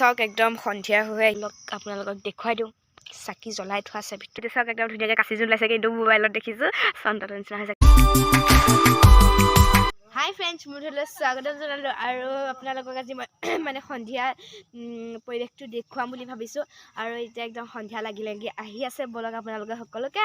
চাওক, একদম সন্ধিয়া হৈ আহিলক, আপোনালোকক দেখুৱাই দিওঁ। চাকি জ্বলাই থোৱা আছে ভিতৰতে। চাওক, একদম ধুনীয়াকৈ কাচি জোন ওলাইছে, কিন্তু মোবাইলত দেখিছোঁ চন্দ্ৰটোৰ নিচিনা হৈছে। হাই ফ্ৰেণ্ডছ, মোৰ ধৰি স্বাগতম জনালোঁ আৰু আপোনালোকক আজি মই মানে সন্ধিয়া পৰিৱেশটো দেখুৱাম বুলি ভাবিছোঁ। আৰু এতিয়া একদম সন্ধিয়া লাগি লাগি আহি আছে। ব'লক, আপোনালোকে সকলোকে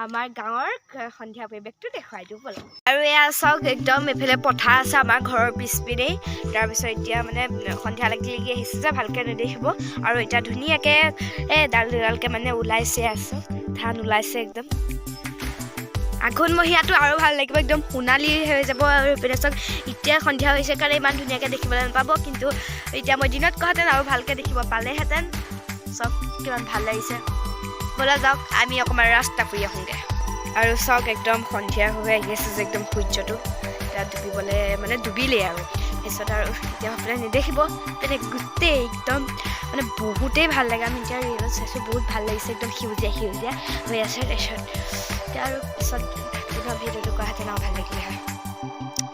আমাৰ গাঁৱৰ সন্ধিয়া পৰিৱেশটো দেখুৱাই দিওঁ ব'লক। আৰু এয়া চাওক, একদম এইফালে পথাৰ আছে আমাৰ ঘৰৰ পিছপিনেই। তাৰপিছত এতিয়া মানে সন্ধিয়া লাগি লাগি আহিছে যে ভালকৈ নেদেখিব। আৰু এতিয়া ধুনীয়াকৈ এই ডাল দুডালকৈ মানে ওলাইছে, আছে ধান ওলাইছে একদম। আঘোণমহীয়াটো আৰু ভাল লাগিব, একদম সোণালী হৈ যাব। আৰু এইপিনে চাওক, এতিয়া সন্ধিয়া হৈছে কাৰণে ইমান ধুনীয়াকৈ দেখিবলৈ নাপাব, কিন্তু এতিয়া মই দিনত কোৱাহেঁতেন আৰু ভালকৈ দেখিব পালেহেঁতেন। চাওক কিমান ভাল লাগিছে। ব'লা যাওক, আমি অকণমান ৰাস্তা ফুৰি আহোঁগৈ। আৰু চাওক, একদম সন্ধিয়া হৈ আহি আছে যে একদম সূৰ্যটো এতিয়া ডুবিবলৈ মানে ডুবিলেই আৰু তাৰপিছত আৰু এতিয়া আপোনাৰ নেদেখিব। তেনে গোটেই একদম মানে বহুতেই ভাল লাগে। আমি এতিয়া ৰিলত চাইছোঁ, বহুত ভাল লাগিছে, একদম সেউজীয়া সেউজীয়া হৈ আছে। তাৰপিছত এতিয়া আৰু পিছত দিনৰ ভিডিঅ'টো কৰাহেঁতেন আৰু ভাল লাগিলে হয়।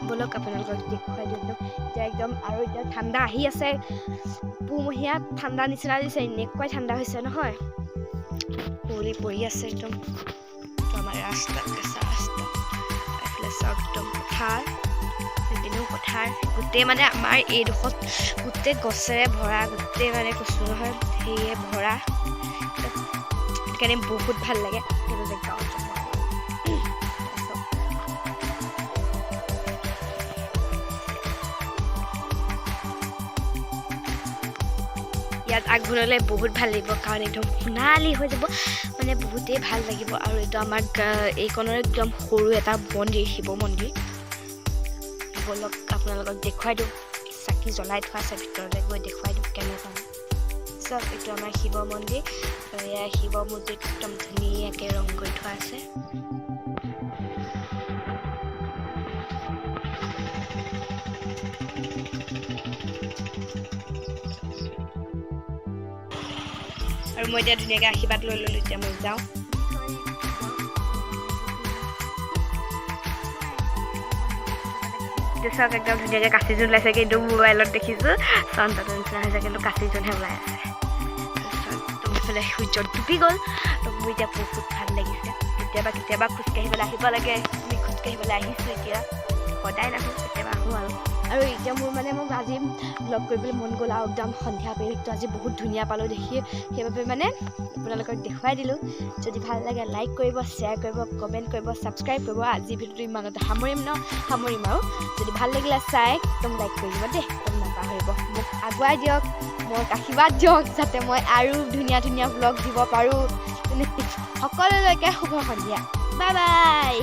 ব'লক, আপোনালোকক দেখুৱাই দিওঁ একদম এতিয়া একদম। আৰু এতিয়া ঠাণ্ডা আহি আছে, পুহমহীয়া ঠাণ্ডা নিচিনা দিছে, এনেকুৱাই ঠাণ্ডা হৈছে নহয়। কুঁৱলী পৰি আছে একদম। এইটো আমাৰ ৰাস্তা, কেঁচা ৰাস্তা। এইফালে চাওক, একদম পথাৰ, সেইপিনেও পথাৰ। গোটেই মানে আমাৰ এইডোখৰত গোটেই গছেৰে ভৰা, গোটেই মানে কৈছোঁ নহয়, সেয়ে ভৰা। সেইকাৰণে বহুত ভাল লাগে সেইবাবে গাঁৱত জন্ম। চাওক। ইয়াত আঘোণলৈ বহুত ভাল লাগিব, কাৰণ একদম সোণালী হৈ যাব, মানে বহুতেই ভাল লাগিব। আৰু এইটো আমাৰ এইকণৰ একদম সৰু এটা মন্দিৰ, শিৱ মন্দিৰ। ব'লক, আপোনালোকক দেখুৱাই দিওঁ। চাকি জ্বলাই থোৱা আছে, ভিতৰলৈ গৈ দেখুৱাই দিওঁ কেনেকুৱা। চাওক, এইটো আমাৰ শিৱ মন্দিৰ আৰু এয়া শিৱ মূৰ্তিত একদম ধুনীয়াকৈ ৰং কৰি থোৱা আছে। আৰু মই এতিয়া ধুনীয়াকৈ আশীৰ্বাদ লৈ ল'লোঁ, এতিয়া মই যাওঁ। এতিয়া চাওক, একদম ধুনীয়াকৈ কাচি জোন ওলাইছে, কিন্তু মোবাইলত দেখিছোঁ চন্দ্ৰটোৰ নিচিনা হৈছে, কিন্তু কাচি জোনহে ওলাই আছে। তাৰপিছত একদম এইফালে সূৰ্য ডুবি গ'ল। তো মোৰ এতিয়া বহুত ভাল লাগিছে। কেতিয়াবা কেতিয়াবা খোজকাঢ়িবলৈ আহিব লাগে। আমি খোজকাঢ়িবলৈ আহিছোঁ এতিয়া, সদায় নাহোঁ, কেতিয়াবা আহোঁ আৰু। আৰু এতিয়া মোৰ মানে মোক আজি ব্লগ কৰিবলৈ মন গ'ল আৰু একদম সন্ধিয়া পৰিৱেশটো আজি বহুত ধুনীয়া পালোঁ দেখি, সেইবাবে মানে আপোনালোকক দেখুৱাই দিলোঁ। যদি ভাল লাগে লাইক কৰিব, শ্বেয়াৰ কৰিব, কমেণ্ট কৰিব, ছাবস্ক্ৰাইব কৰিব। আজি ভিডিঅ'টো ইমানতে সামৰিম ন, সামৰিম। আৰু যদি ভাল লাগিলে চাই একদম লাইক কৰি দিব দেই, একদম নাপাহৰিব। মোক আগুৱাই দিয়ক, মোক আশীৰ্বাদ দিয়ক, যাতে মই আৰু ধুনীয়া ধুনীয়া ব্লগ দিব পাৰোঁ। সকলোলৈকে শুভ সন্ধিয়া, বাই বাই।